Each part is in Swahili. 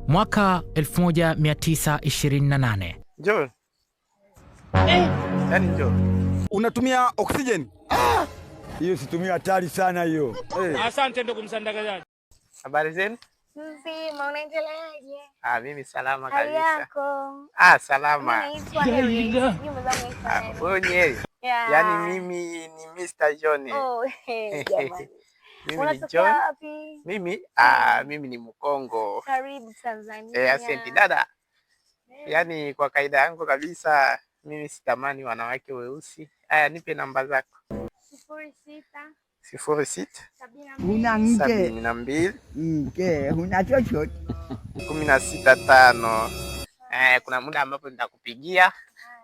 Mwaka 1928. Njoo. Yaani njoo. Unatumia oksijeni? Hiyo situmia, hatari sana hiyo. Asante ndugu mtangazaji. Habari zenu? Mzima, unaendeleaje? Ah, mimi salama Hali kabisa. yako? Ah, salama. Mimi naitwa Heri. Sijui mwenzangu anaitwa Ah, nani? wewe ni Heri? Yeah. Yaani mimi ni Mr. John. Oh, hey, jamani. Mimi ni Unatokea John. wapi? Mimi ni Mkongo. Karibu Tanzania. Eh, asante dada. Yaani kwa kaida yangu kabisa mimi sitamani wanawake weusi. Aya, nipe namba zako. 06 06 72 Huna mke, 72 mke, huna chochote. 16 5. Eh, kuna muda ambapo nitakupigia.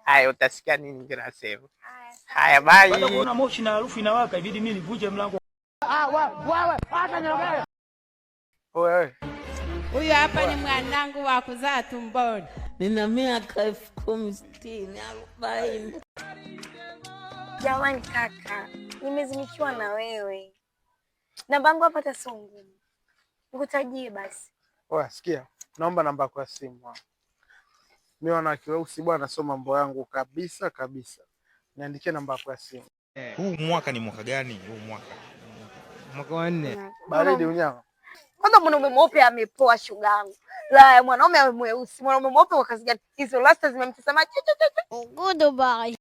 Haya, utasikia nini ninasema. Haya. Haya, Baada bye. kuona moshi na harufu inawaka, ibidi mimi nivunje mlango. Wewe. Huyu hapa ni mwanangu wa kuzaa tumboni. Nina miaka 10,060 40. Jamani kaka, nimezimikiwa na wewe. Namba yangu hapa hata sio ngumu. Nikutajie basi. Oya, sikia, naomba namba yako ya simu. Mimi wanawake weusi bwana, sio mambo yangu kabisa kabisa. Niandikie namba yako ya simu. Huu mwaka ni mwaka gani? Huu mwaka Mwaka wa nne. Baridi unyama. Kwanza mwanaume mweupe amepoa, shoga yangu. La, mwanaume awe mweusi, mwanaume mweupe kwa kazi gani? Hizo rasta zimemtazama. Goodbye.